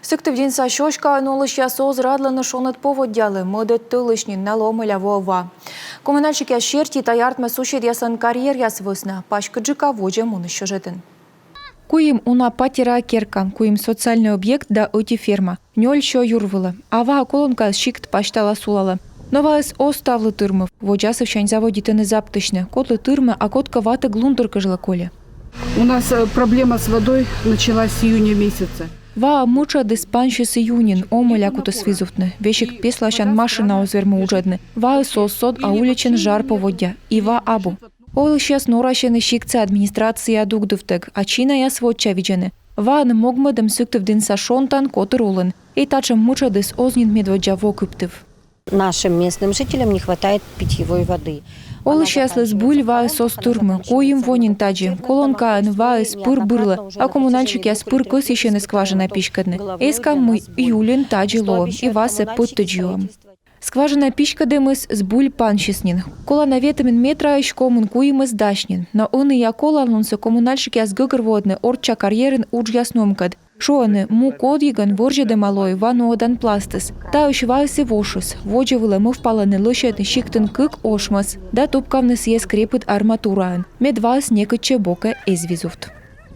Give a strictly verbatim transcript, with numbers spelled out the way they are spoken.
Сыктывдінса Сёськаын олысьяс оз радлыны шоныт поводдялы, мӧдӧд тӧлысь нин налы омӧля воӧ ва. Коммунальщикъяс серти, тайӧ артмӧ суседъяслӧн карьеръяс вӧсна, паськыдджыка водзӧ мунысь сюжетын. Куим уна патераа керка, куим социальнӧй объект да ӧти ферма. Нёль сё юр вылӧ. А ваа колонкаыс сикт пасьтала сулалӧ. Но ваыс оз ставлы тырмыв. Водз асывсянь заводитӧны заптысьны. Кодлы тырмӧ, а кодкӧ ватӧг лун дыр кежлӧ кольӧ. У нас э, проблема с водой началась с июня месяца. Ваа мытшӧдыс пансис июньын, омӧля кутіс визувтны. Весиг песласян машина оз вермы уджавны. Ваыс оз сод, а уличын жар поводдя. И ва абу. Олысьяс норасьӧны сиктса администрацияӧ дугдывтӧг, а чинаяс вочавидзӧны. Ваын могмӧдӧм Сыктывдінса шонтан котыр улын. И татшӧм мытшӧдыс оз нин медводдза во кыптыв. Нашим местным жителям не хватает питьевой воды. Олысьяслы збыль ваыс оз тырмы, куим во нин тадзи. Колонкаын ваыс пыр бырлӧ, а коммунальщикъяс пыр кӧсйысьӧны скважина писькӧдны. Эскам, мый июльын тадзи лоӧ, и васӧ пӧттӧдз юам. Скважина писькӧдӧмыс збыль пансис нин. Колана ветымын метраысь комын куимыс дась нин. Но ӧнія коланлунсӧ коммунальщикъяс гӧгӧрвоӧдны орчча карьерын уджъяс нуӧмкӧд. Шуӧны, му кодйигӧн вӧрзьӧдӧма лои ва нуӧдан пластыс. Таысь ваыс и вошис. Водзӧ вылӧ мӧвпалӧны лӧсьӧдны сиктын кык ошмӧс да тупкавны сійӧс крепыд арматураӧн, мед ваыс некытчӧ бокӧ эз визувт.